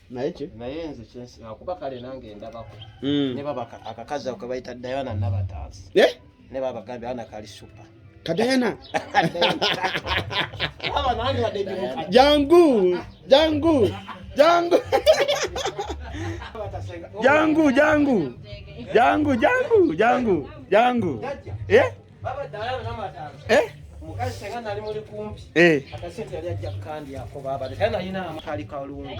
Naye ki? Naye nze kyenkuba kale nange ndabako. Ne baba akakazi ako bayita Diana Nabatanzi. Eh? Ne baba gambye ana kali super. Ka Diana. Baba nange wadde ndi mukadde. Jangu, jangu, jangu. Jangu, jangu. Jangu, jangu, jangu, jangu. Eh? Baba Diana Nabatanzi. Eh? Omukazi senga nali muli kumpi. Eh. Akasente yali ajja kukandyako baba. Kale nalina akali kalungi.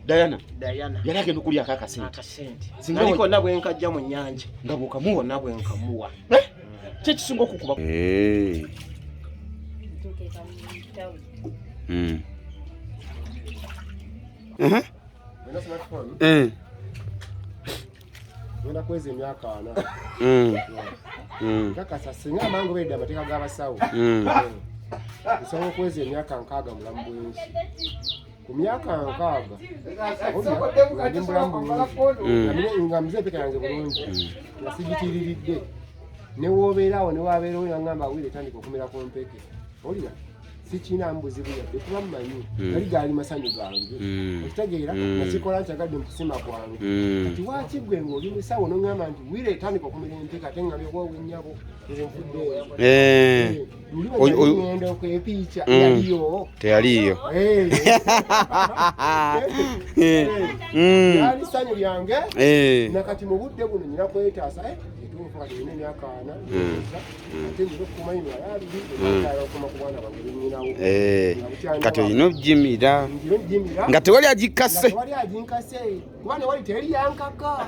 Diana. Diana. Yali agenda okulyako akasente. Akasente. Singa Nali konna bwe nkajja mu nnyanja. Nga bw'okamuwa. Konna bwe nkamuwa. Eh? Ki ekisinga okukuba? Eh. Uh-huh. Eh. Ngenda kweza emyaka 40. Kakasa singa amangu bedde amateeka g'abasawo. Nsobola okweza emyaka 60 mulamu bwensi. Ku myaka 60 nga ndi mulamu bulungi. Nga mze empeka yange bulungi. Nga sigitiriridde. Ne w'obeera awo ne wabeerawo n'aŋŋamba wire tandika okumera ku mpeke. Olira? Sikirina buzibu yadde kuba mmanyi. Gali gaali masanyu gange. Okitegeera? Nakikola nkyagadde mu kusima kwange. Kati waaki ggwe ng'oli musawo n'oŋŋamba nti wire tandika okumera empeke ate nga byobwowe nnyabo nze nfudde eyo. Luli bwe nali ŋŋenda okwepiica, yaliyo. Teyaliyo. Lyali ssanyu lyange. Nakati mu budde buno nnyina kwetaasa. Etuufu kati nina emyaka 40. Ate nina okukuuma emirala 2, nkyala okukoma ku bwana bange bennyinawo. Kati olina okugimira. Ngira okugimira. Nga tewali agikkase. Nga tewali aginkase. Kuba ne wali teri yankaka.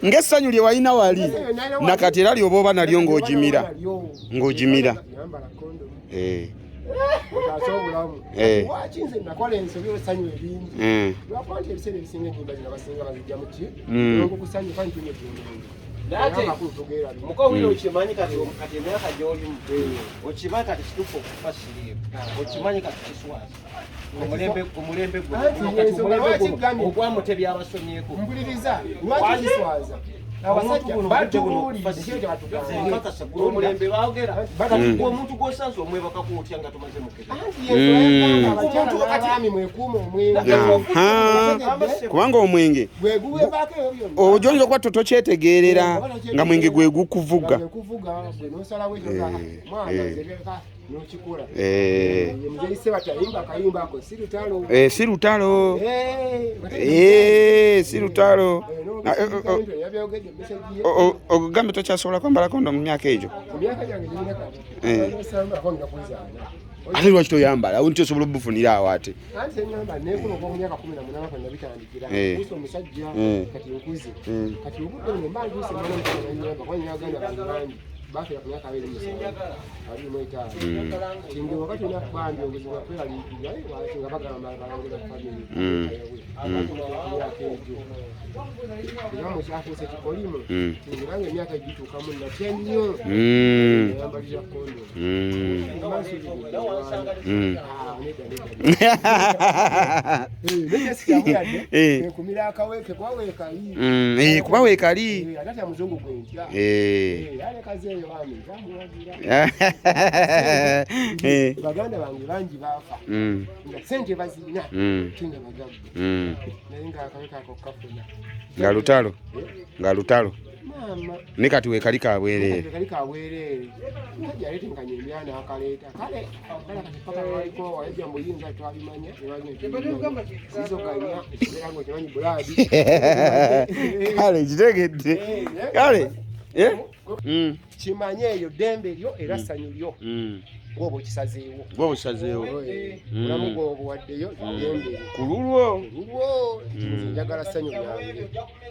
Ng'essanyu lye walina wali. Nakati era lyoba oba nalyo ng'ogimira. Ng'ogimira. Yambala kondomu. Otaasa obulamu. Lwaki nze nakola ensobi essanyu eringi? Lwakuba nti ebiseera ebisinga ennyimba zino abasinga bazijja mu ki? Olw'okusanyuka nti tunywe omwenge. Ate muko wino okimanyi kati kati emyaka gy'olimu. Okimanyi kati kituufu okufa siriimu. Okimanyi kati kiswaza. Omulembe guno. Anti lwaki gambye? Ogwa Mutebi abasomyeko. Mpuliriza, lwaki kiswaza? Abasajja batubuulidde kyo kye batugambye. Omulembe baogera. Kati omuntu gw'osanze omwebakako otya nga tumaze mukebe? Anti yensonga yagamba abakyala n'abaami mwekuume omwenge. Kubanga omwenge Gwe guwebaako ebyo byonna. ojoyinza okuba totokyetegeerera nga mwenge gwe gukuvuga. Nga gukuvuga, gwe n'osalawo ekyo nga, mwana nze leka n'okikola. Muzeeyi Sebati ayimba akayimba ako, si lutalo. Si lutalo. Si lutalo. Yabyogedde message ye. Ogambe tokyasobola kwambala kondomu mu myaka egyo? Mu myaka gyange girina kati. Osamba nga kuzaana. Ate lwaki toyambala? Awo nti osobola obufunira awo ate. Anti ngamba neekuma okuva mu myaka 18 kwe nabitandikira. Nkuuse omusajja, kati nkuze. Kati obudde buno mba ntuuse mwana muto nannyamba, kuba nnyina baganda bange bangi. Bafiira ku myaka 27, 25. Kati nge wakati olina bambi obuzibu bwakweraliikirira, lwaki nga bagamba balangira family. Ku myaka egyo. Era mukyafuuse kikolimo. Nze nange emyaka egituukamu natya nnyo. Nayambalira kondomu. Mba nsuubira ddala. Nedda, nedda. Naye sikyamu yadde. Ekumira akaweke kuba weekali. Kuba weekali. Ate muzungu gwe ntya. Alekaze eyo bambi, ntamuwagira. Baganda bange bangi baafa. Nga ssente bazirina, ate nga bagagga. Naye nga akaweke ako kafuna. Nga lutalo. Nga lutalo. Maama. Ne kati weekali ka bwereere. Kali ka bwereere. Musajja aleetenkanya emyana akaleeta. Kale, kale kati paka lwaliko wayajja mu buyinza twabimanya, ne bagenda sizoganya, ekibeera ng'okimanyi bulaadi. Kale, kitegedde. Kale. Kimanye eyo ddembe lyo era ssanyu lyo. Gw'oba okisazeewo. Gw'oba okisazeewo. Obulamu bw'oba obuwaddeyo, ddembe lyo. Ku lulwo. Ku lulwo. Nze njagala ssanyu lyange.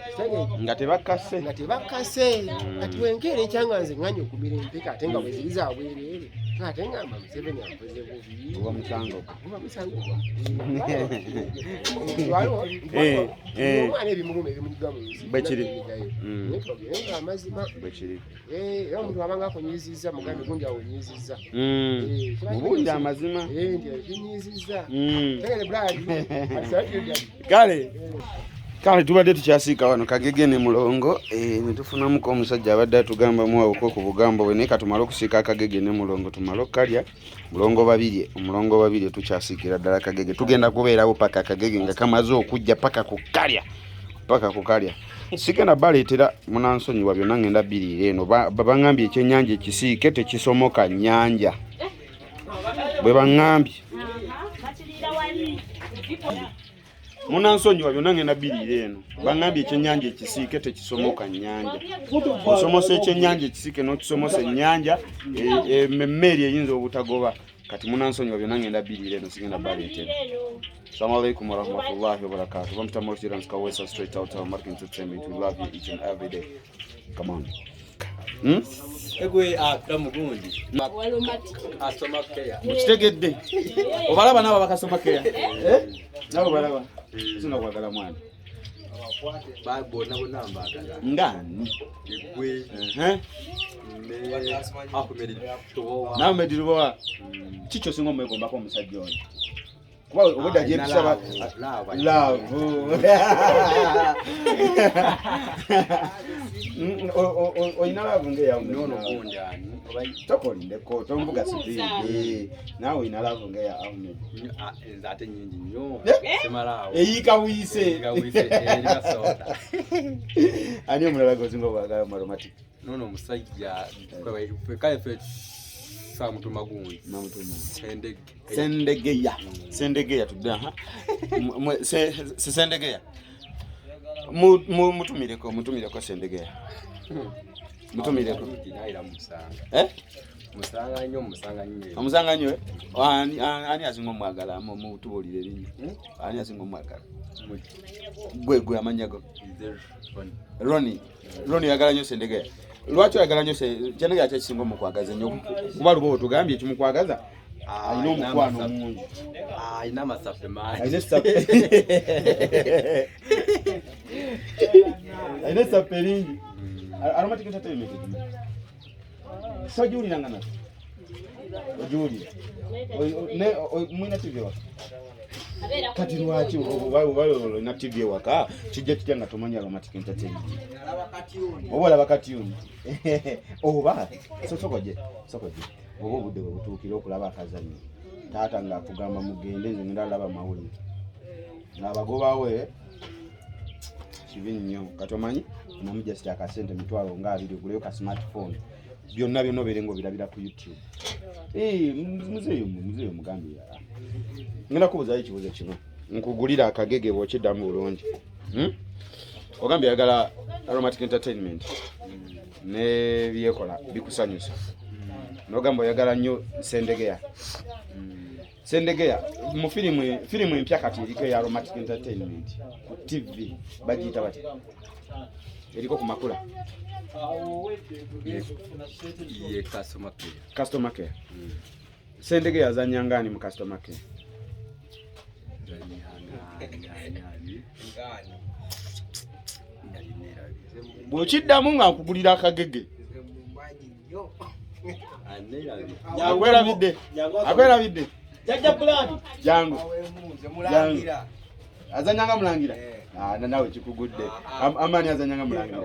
Kitegedde. Nga tebakkase. Nga tebakkase. Kati bwe nkeera enkya nga nze ŋŋanye okumira empeke ate nga bwe ziri za bwereere. Ate ngamba Museveni ankoze bubi. Guba musango. Guba musango gwa. Omwana ebimuluma ebimuyiga mu nsi. Bwe kiri. Naye twogere nga amazima. Bwe kiri. Era omuntu abanga akunyiizizza mugambe gundi awonyiizizza. Mubuulire amazima. Nti akinyiizizza. Tegere Brad. Ati Kale. Kale tubadde tukyasiika wano kagege ne mulongo, ne tufunamuko omusajja abadde atugambamu awoko ku bugambo bwe, naye katumale okusiika akagege ne mulongo tumale okukalya. Mulongo babirye, omulongo babirye, tukyasiikira ddala kagege. Tugenda kubeerawo paka akagege nga kamaze okujja, paka kukalya, paka kukalya. Sigenda baleetera, munansonyiwa, byonna ngenda biriira eno. Baŋŋambye ekyennyanja ekisiike tekisomoka nnyanja, bwe baŋŋambye. Munansonyiwa, byonna ngenda biriira eno. Baŋŋambye ekyennyanja ekisiike tekisomoka nnyanja. Osomosa ekyennyanja ekisiike n'okisomosa ennyanja, emmeeri eyinza obutagoba. Kati munansonyiwa, byonna ngenda biriira eno, sigenda baleetera. Assalamu alaikum warahmatullahi wabarakatuh. Bampita Morris Kawesa, straight out of Mark Entertainment. We love you each and every day. Come on. Hmm? Egwe mugundi asoma keya. Mukitegedde. Obalaba nabo bakasoma keya. Eh? Nabo balaba. Singa kwagala mwana. Bonna bonna mbagala. Ngani? Egwe ne Ahmed Lubowa. Nawe Ahmed Lubowa. Kiki osinga omwegombako omusajja oyo? Kuba obwedda gyempisa love. Olina love ng'eyawe? Nono gundi ani? Tokolindeko, tonvuga speed. Naawe olina love ng'eya Ahmed? Nze ate nyingi nnyo. Eh? Simalaawo. Eyiika buyise. Eyiika buyise, erina soda. Ani omulala gwosinga obwagala mu Aromatic? Nono omusajja kale ffe samutuma gundi. Namutuma. Sendege. Sendegeya. Sendegeya tudde aha. Sendegeya. Mutumireko, mutumireko Sendegeya. Mutumireko. Naira musanga. Eh? Musanga nnyo, musanga nnyo. Omusanga nnyo, eh? Ani asinga omwagala? Mutubuulire erinnya. Ani asinga omwagala? Gwe, gwe amannya go. Nze Ronnie. Ronnie. Ronnie oyagala nnyo Sendegeya. Lwaki oyagala nnyo Sendegeya? Ki ekisinga omukwagaza ennyo? Kuba luba otugambye ekimukwagaza alina omukwano mungi. Alina amasafe mangi. Alina essape. Alina essape eringi. Aromatic Entertainment egimu. Togiwuliranga nako? Ogiwulira? Mulina TV ewaka? Kati lwaki oba olina TV ewaka kijja kitya nga tomanyi Aromatic Entertainment? Oba olaba katuni oba sokoje sokoje, oba obudde bwe butuukira okulaba akazannyo, taata ng'akugamba mugende, nze ngenda laba mawulire, ng'abagobawe, kibi nnyo. Kati omanyi onamu just akasente 200,000 oguleyo ka smartphone, byonna byonna obeere ng'obirabira ku YouTube. Eh, muzeeyo, muzeeyo mugambye ngenda kubuuzayo ekibuuzo kimu, nkugulira akagege bw'okiddamu bulungi. Hmm? Ogambye oyagala Aromatic Entertainment nebyekola bikusanyusa, nogamba oyagala nnyo Sendegeya. Sendegeya mu firimu empya kati eriko eya Aromatic Entertainment ku TV, bagiyita batya? Eriko ku makula. Ye customer care. Customer care. Sendegeya azanya ngani mu customer care? Ngani? Nali neerabye. Bw'okiddamu nga nkugulira akagege. Aneerabye. Akwerabidde, akwerabidde. Jajja Bulandi. Jangu, jangu. Azanyanga mulangira. Ah, nawe kikugudde. Amani azanyanga mulangira?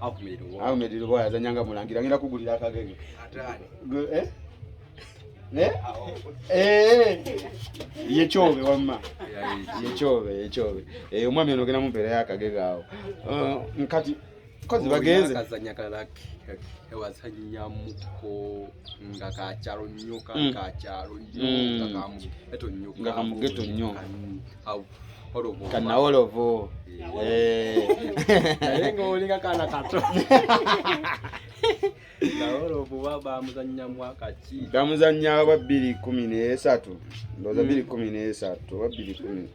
Ahmed Lubowa. Ahmed Lubowa azanyanga mulangira. Ngenda kugulira akagege. Eh? Eh? Eh. Ye Kyobe wamma. Ye Kyobe, ye Kyobe. Eh, omwami ono ogenda mumpeerayo akagege awo. Kati kozi bagenze. Akazanya kalala kewazanyamuko nga kakyalo nnyo, kakyalo nnyo, nga kamugeto nnyo. Nga kamugeto nnyo. Holovo. Kanawolovo. Eh. Naye ng'olinga kaana kato. Nawolovu ba bamuzannyamu akaki. Bamuzannya oba 2013, ndowooza 2013 oba bbiri kumi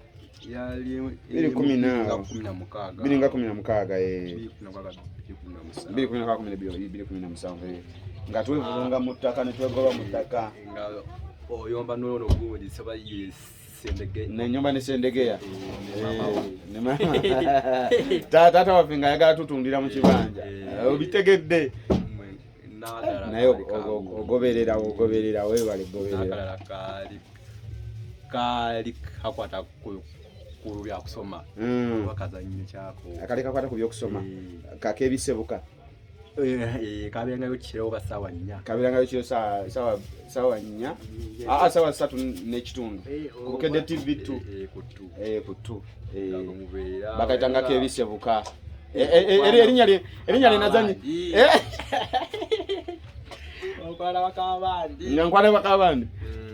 Yali 2010 nga awo. 16. 2016, eh. 2016, 2017. 2016, 2017, eh. Nga twevulunga mu ttaka ne twegoba mu ttaka. Nga oyomba n'olwo gundi saba ye Sendege. Nenyumba ne Sendegeya. Ne mama we. Ne mama. Taata waffe ng'ayagala tutundira mu kibanja. Eh. Obitegedde? N'akalala Naye kaali ogoberera, ogoberera, weebale goberera. N'akalala kaali kakwata ku Ku byakusoma. Oba kazannyo kyako. Akali kakwata ku byokusoma. Kakebisebuka. Kabeerangayo kiro oba ssaawa 4. Kabeerangayo kiro ssaawa 4. Aa, 3:30. Ku Bukedde TV 2. Ku 2. Ku 2. Nga mubeera. Bakayitanga kebisebuka. Erinnya linazanyi. Abandi. Okwala bakabandi. Nga nkwala bakabandi.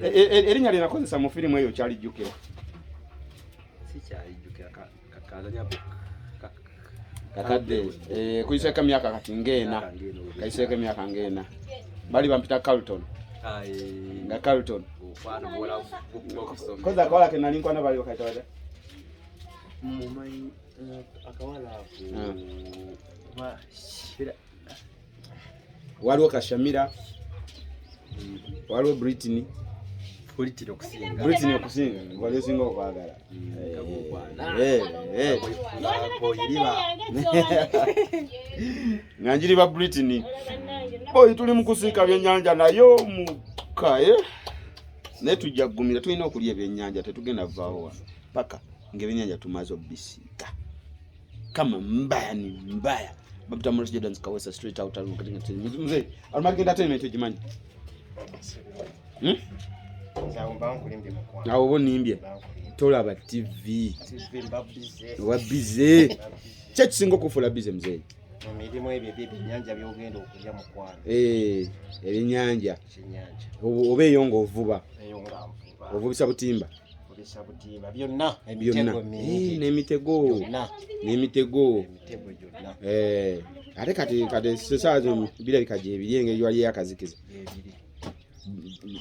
Erinnya linakozesa mu firimu eyo kyalijjukira? Sikyalijjukira kazanya Kakadde, kuyiseeko emyaka kati ng'ena. Kayiseeko emyaka ng'ena. Bali bampita Carlton. Nga Carlton. Okwana omuwala okusoma. Koza akawala ke nali nkwana bali bakayita batya? Mumanyi akawala ako. Ba Shira. Waliwo Kashamira, waliwo Britney. Britney okusinga. Britney okusinga, wali osinga okwagala. Nga bw'okwana. Nga Nga njiriba Britney. Boyi tuli mu kusiika byennyanja naye omuka, eh? Naye tujja kugumira, tulina okulya ebyennyanja, tetugenda vaawo wano paka ng'ebyennyanja tumaze obisiika. Kama mbaya ni mbaya. Babita Morris Jordan Kawesa straight out mzee. Aromatic Entertainment ogimanyi? Hmm? Nze awo mba nkulimbye mukwano. Awo oba onimbye. Mba nkulimbye. Tolaba TV. TV mba busy. Oba busy. Ki ekisinga okufuula busy, muzeeyi? Mu mirimu ebyo ebyennyanja by'ogenda okulya mukwano. Ebyennyanja. Ekyennyanja. Oba eyo ng'ovuba. Eyo nga nvuba. Ovubisa butimba. Ovubisa butimba byonna. Byonna. Emitego mingi. N'emitego. Byonna. N'emitego. Emitego gyonna. Ate kati essaawa zino birabika gyebiri engeri waliyo akazikiza. Gyebiri.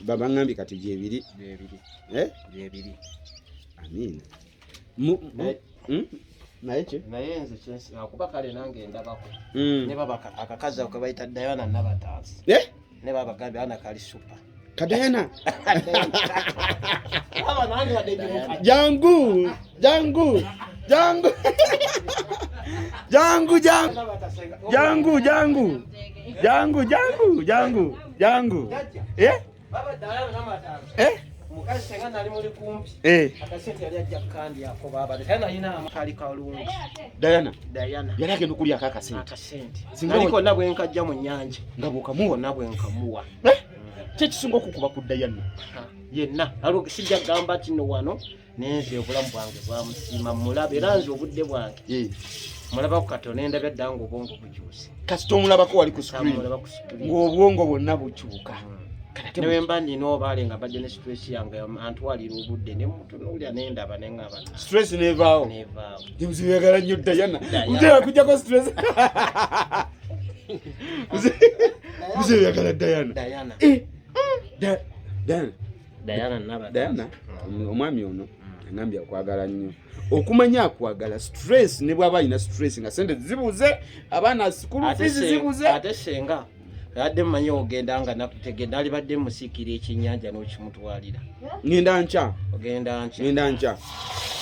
Baŋŋambye kati gyebiri. Gyebiri. Eh? Gyebiri. Amiina. Naye ki? Naye nze kyensi akuba kale nange ndabako. Ne baba akakazi ako bayita Diana Nabatanzi. Eh? Ne baba gambye ana kali super. Ka Diana. Baba nange wadde ndi Jangu, jangu, jangu. Jangu, jangu. Jangu, jangu. Jangu, jangu, jangu, jangu. Eh? Baba Diana Nabatanzi. Eh? Omukazi senga nali muli kumpi. Eh. Akasente yali ajja kukandyako baba. Naye nalina akali kalungi. Diana. Diana. Yali agenda okulyako akasente. Akasente. Singa Nali konna bwe nkajja mu nnyanja. Nga bw'okamuwa. Konna bwe nkamuwa. Eh? Ki ekisinga okukuba ku Diana? Yenna. Aliwo sijja kugamba kino wano nenze obulamu bwange bwamusiima mulaba era nze obudde bwange. Mulabako katono ne ndabya dda ng'obwongo bukyuse. Kasita omulabako wali ku screen. Mulaba ku screen. Ng'obwongo bwonna bukyuka. Ne bwe mba nina obaale nga mbadde ne stress yange antwalira obudde ne mutunuulira ne ndaba ne ŋŋamba Stress n'evaawo. N'evaawo. James oyagala nnyo Diana. Diana. Mzee akuggyako stress. Mzee oyagala Diana. Diana. Eh. Diana. Diana Nabatanzi. Diana, omwami ono agambye akwagala nnyo. Okumanya akwagala stress ne bw'aba alina stress nga sente zibuze, abaana school fees zibuze. Ate senga adde mmanyi ogenda nga nakutegedde alibadde musiikira ekyennyanja n'okimutwalira. Ngenda nkya. Ogenda nkya. Ngenda nkya.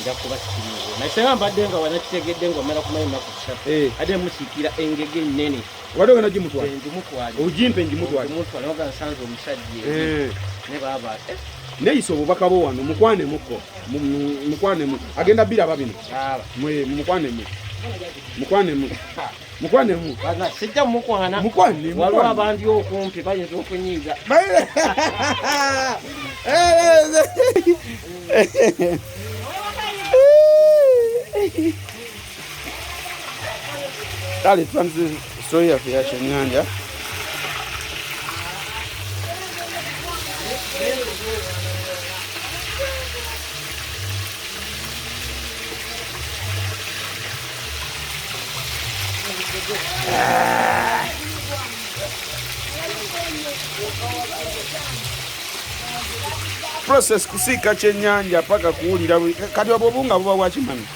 Nja kuba sikiriiwo. Naye senga mbadde nga wanakitegedde ng'omala kumanya ennaku 3. Adde musiikira engege ennene. Wadde ogenda gimutwala? Ngimutwale. Ogimpe ngimutwale. Ngimutwale oga nsanze omusajja eri. Ne baaba. Neeyisa obubaka bwo wano mukwanemuko. Mukwanemu. Agenda biraba bino. Baaba. Mwe mukwanemu. Mukwanemu. Mukwanemu. Bana sijja mukwana. Mukwane, Waliwo mukwane. abandi okumpi bayinza okunyiiga. Kale tutandise story yaffe ya kyennyanja. Process kusiika kyennyanja paka kuwulira kati obwo obunga buba bwakimami.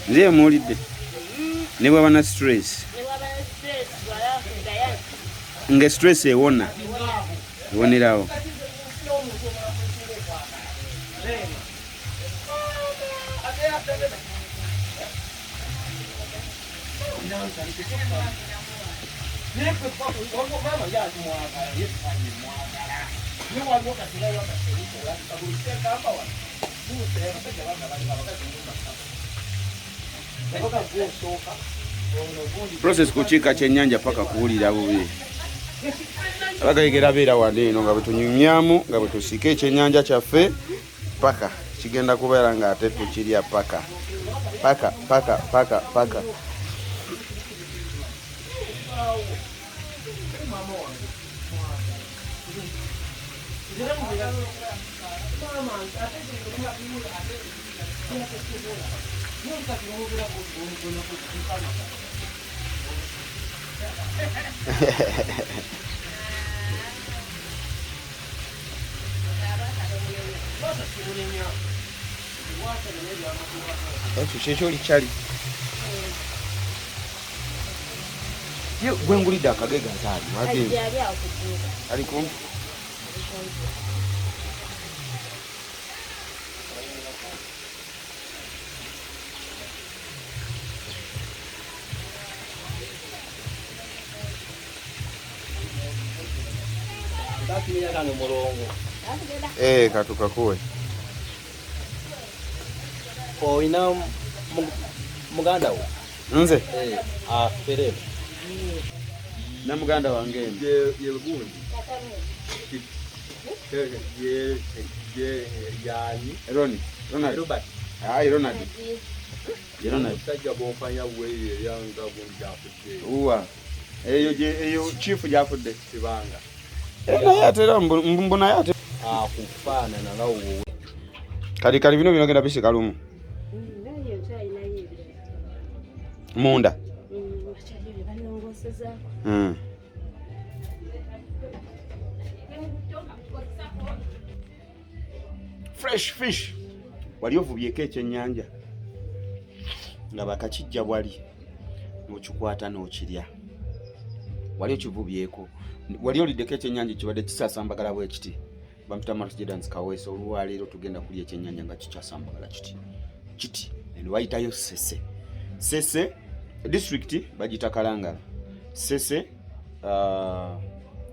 Nze muwulidde ne bwaba na stress nga stress ewona ewonerawo. Process kukiika kyennyanja paka kuwulira bubi. Abagayigera beera wano eno nga bwe tunyumyamu nga bwe tusiika ekyennyanja kyaffe paka kigenda kubeera nga ate tukirya paka paka paka paka paka. Ekyo kyekyo likyali ye gwe ngulidde akagega ntaali wagenze ali kumpi. Katukakuwe. Olina muganda wo? Nze? Aferere. Na muganda wange ye gundi. Ye ye yani Roni, Ronald. Robert. Ai Ronald. Ye Ronald. Musajja bw'ofanya weeye yanga gundi afudde. Uwa. Eyo je eyo chief gyafudde. Kibanga. Naye ate era mbona ate akufaanana nga wowe. Kali kali bino binogenda bisika lumu. Munda. Fresh fish. Wali ovubyeko ekyennyanja nga bakakijja wali n'okikwata n'okirya. Wali okivubyeko. Wali oliddeko ekyennyanja kibadde kisasambagala bwe kiti. Bampita Martin Kaweesa olwaleero tugenda kulya ekyennyanja nga kikyasambagala kiti. Kiti. Eno bayitayo Ssese. Ssese district bagiyita Kalangala. Ssese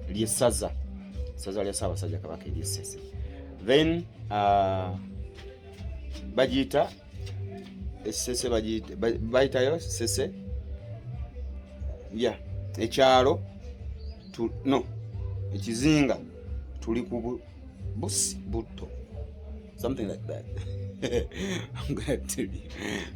ly'essaza. Ssaza lya Ssaabasajja Kabaka ery'e Ssese. Then bagiyita Ssese bayitayo Ssese. Yeah, ekyalo no ekizinga tuli ku busi butto, something like that. I'm gonna tell you.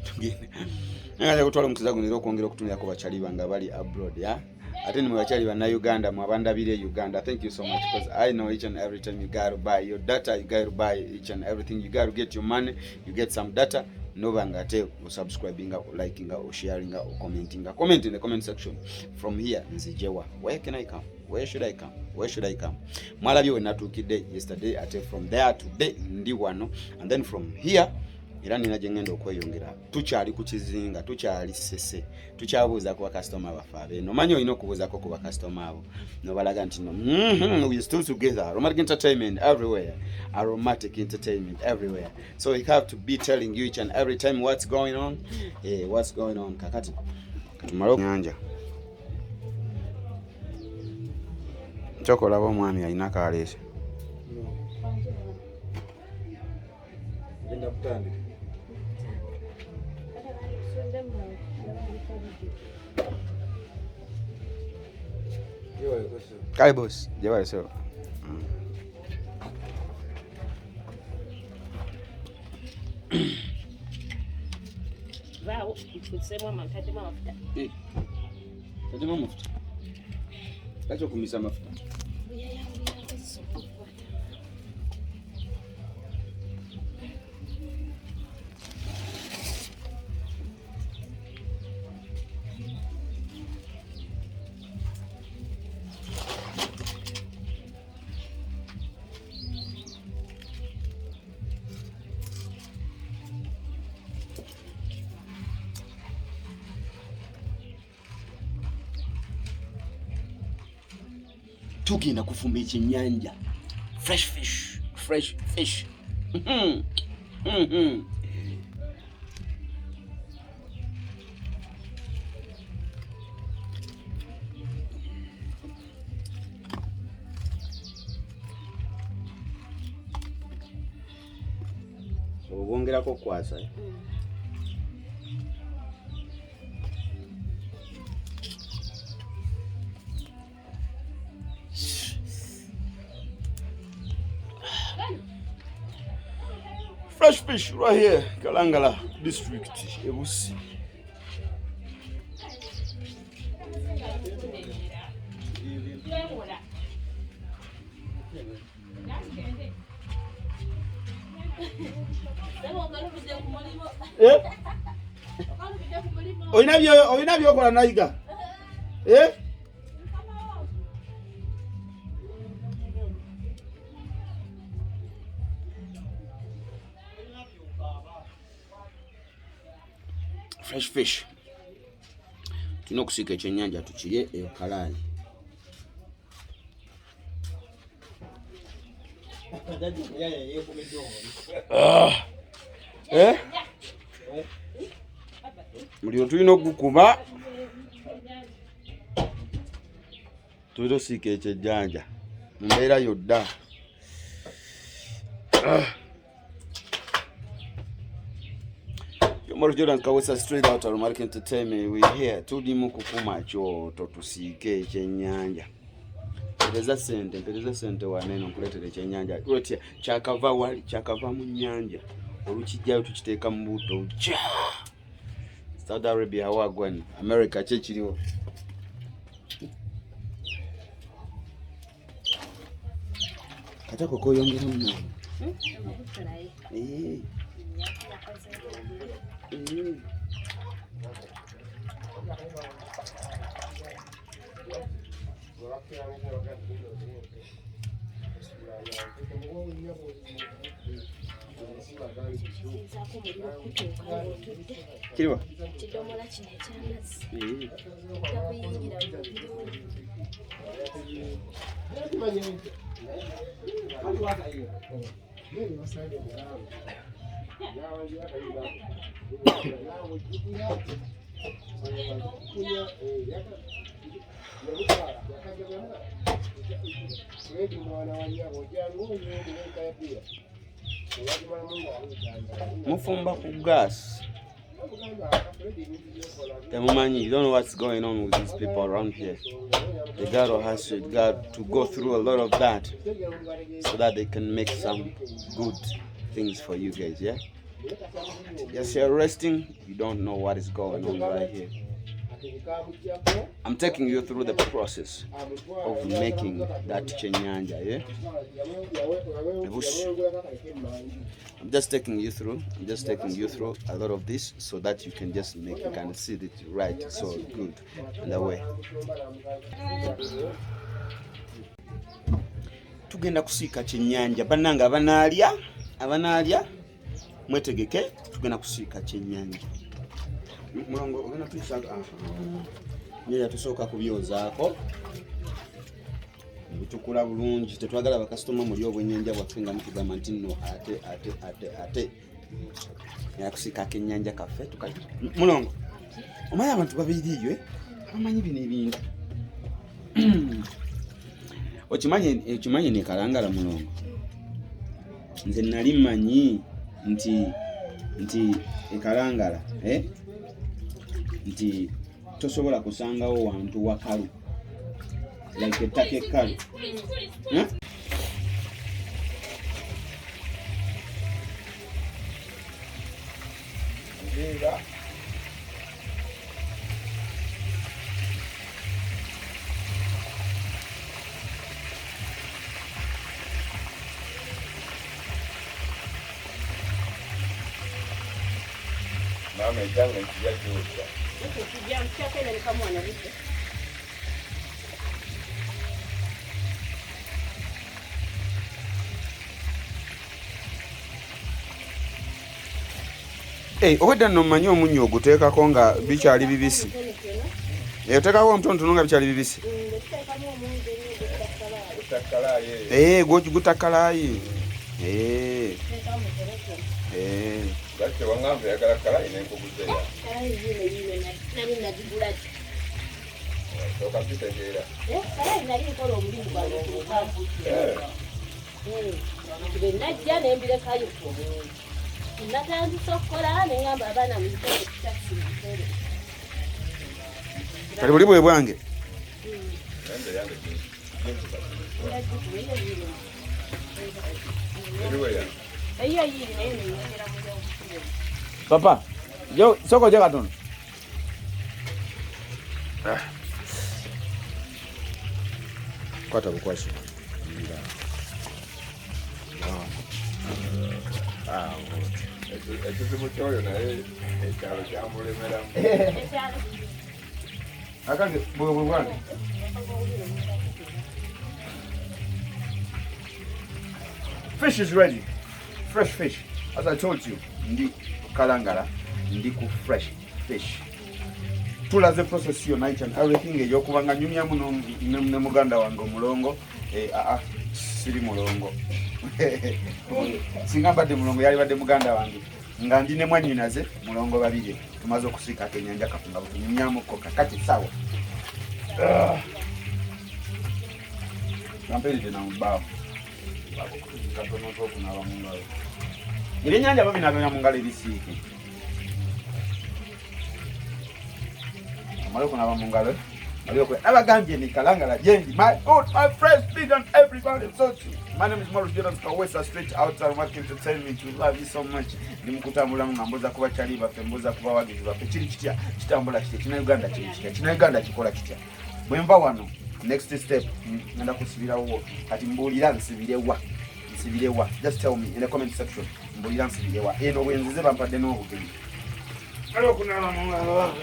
Tugenda kutwala omukiza guno era okwongera okutumyako bakyali bange abali abroad, yeah? Ate nimwe bakyali bannayuganda mwe abandabira e Uganda, thank you so much because I know each and every time you gotta buy your data, you gotta buy each and everything, you gotta get your money, you get some data. Noba nga ate osubscribinga, olikinga, osharinga, ocommentinga. Comment in the comment section. From here nzijewa, where can I come? Where should I come? Where should I come? Mwalabye we natuukidde yesterday, ate from there today ndi wano, and then from here era nina gye ngenda okweyongera. Tukyali ku kizinga, tukyali Ssese, tukyabuuza ku bakasitoma baffe abeeno. Omanyi olina okubuuzaako ku bakasitoma abo nobalaga nti no, we still together. Aromatic Entertainment everywhere. Aromatic Entertainment everywhere. So we have to be telling you each and every time what's going on. What's going on. Kakati katumale nyanja. Kyokolaba omwami alina kaleese. Genda kutandika. Kale boss, jebale sebo. Vaawo nkuseemu ntaddemu amafuta. Taddemu amafuta? Lwaki okumisa amafuta? Tugenda kufumba ekyennyanja. Fresh fish, fresh fish. Obwongerako okukwasa. Fresh fish right here, Kalangala district, Ebusi. Eh? Olina byokola nayiga? Eh? Fresh fish. Tulina okusiika ekyennyanja tukirye ekalaali. Eh? Muliro tulina okugukuba, tulina osiika ekyennyanja mu mbeera yonna. Yomoro Jordan Kawesa straight out Aromatic Entertainment. We here tuli mu kukuma kyoto tusiike ekyennyanja. Mpereza sente, mpereza sente waneno nkuleetera ekyennyanja. Otya kyakava wali, kyakava mu nnyanja. Olukijjayo tukiteeka mu buto. Kya! Saudi Arabia wagwan, America ki ekiriwo? Kati ako koyongeramu nawe. Eh. Kiriwa? Kidomola kino eky'amazzi. Takuyingira mu mubiri. Mufumba ku gas. Temumanyi, you don't know what's going on with these people around here. They gotta hustle, got to go through a lot of that so that they can make some good things for you guys, yeah? Yes, you're resting, you don't know what is going on right here. I'm taking you through the process of making that kyenyanja, yeah? I'm just taking you through. I'm just taking you through a lot of this so that you can just make, you can see it right, so good in the way. Tugenda kusiika kyenyanja bannange, abanaalya abanaalya mwetegeke, tugenda kusiika kyenyanja. Mulongo, ogenda tuyisa nyenya. Tusooka kubyozaako bitukula bulungi. Tetwagala bakasitoma muli obwennyanja bwaffe nga mutugamba nti nno ate ate ate ate yakusiika akennyanja kaffe. Mulongo, omanyi abantu babiriiyo abamanyi bino ebintu. Okimanyi, okimanyi ne Kalangala, mulongo, nze nali mmanyi nti ekalangala, eh? Nti tosobola kusangawo wantu wakalu like ettaka ekkalu, eh? Maama, ekyange nkijja kyokya. Kijja kyakenda ne kamwana budde. Hey, obwedda nno mmanyi omunnyo oguteekako nga bikyali bibisi. Mutonotono. Eh, oteekako omutonotono nga bikyali bibisi. Tuteekamu omungi ennyo ogw'essalaadi. Gutakalayi. Kali buli bwe bwange. Papa, yo soko je katono. Kwata bukwasi. Ekizibu kyoyo naye ekyalo kyamulemeramu. Akange bwe bwange. Fish is ready. Fresh fish. As I told you, ndi kalangala, ndi ku fresh fish. Tulaze process yo night and everything eyokubanga nyumya muno ne muganda wange omulongo siri mulongo. Singa mbadde mulongo yali badde muganda wange. Nga ndi ne mwannyinaze mulongo babiri. Tumaze okusika akenyanja kafunga butunyumyamuko kakati sawa. Kamperi na mbao. Katono okunaaba mu ngalo. Ebyennyanja babinaabira mu ngalo ebisiike. Amala okunaaba mu ngalo, abagambye ni kalangala jendi. My good, my fresh big and everybody so true. My name is Maurice Jordan Kawesa, straight out of Mark Entertainment. We love you so much. Ndi mukutambula nga mbuza kuba kyali baffe, mbuza kuba wagizi baffe. Kiri kitya, kitambula kitya, kina Uganda kiri kitya, kina Uganda kikola kitya. Bwe nva wano, next step, ngenda kusibirawo. Kati mbuulira nsibirewa. Nsibirewa. Just tell me in the comment section. Mbuulira nsibirewa. Eno bwe nzize bampadde n'obugenyi. Aliwo kunaaba mu ngalo.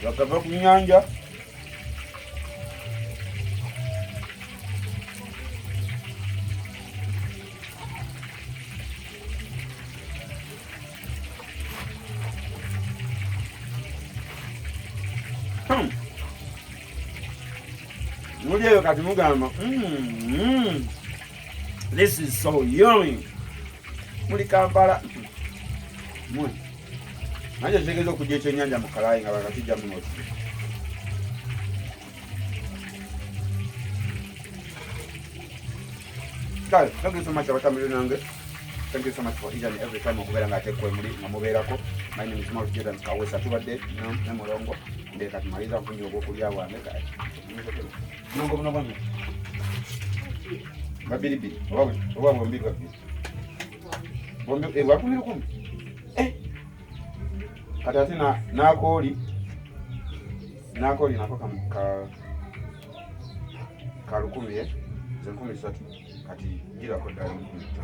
Bakava ku nnyanja. Muli eyo kati mugamba, this is so yummy. Muli Kampala. Mwe. Nanje kitegeeza okujja ekyennyanja mu kalayi nga bakakijja muno. Guys, thank you so much abatambulire nange. Thank you so much for each and every time okubeera nga ate kwe muli nga mubeerako. My name is Maurice Jordan Kawesa. Tubadde ne Mulongo. Ndeka tumaliza nfunye ogw'okulya wange kati. Mulongo buno bwange. Babiri biri. Oba bombi babiri. Bombi bakumi lukumi. Kati ate n'akooli nako ka lukumi, ze 3,000 kati girako ddala 5,000.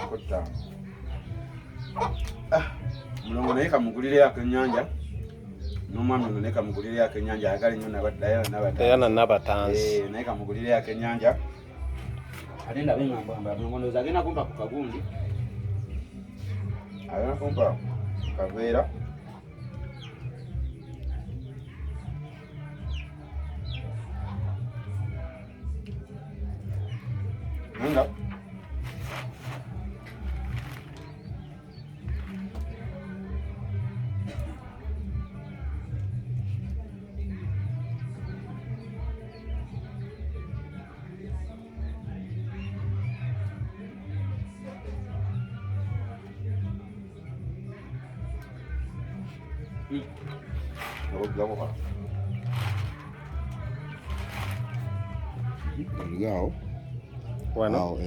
Ko 5. Mulongo naye kamugulireyo akennyanja n'omwami ono naye kamugulireyo akennyanja ayagala ennyo Diana Nabatanzi. Naye kamugulireyo akennyanja. Ate ndabe nga mbwamba mulongo ndowooza agenda kumpa ku kagundi. Agenda kumpa kaveera. Nga Wano.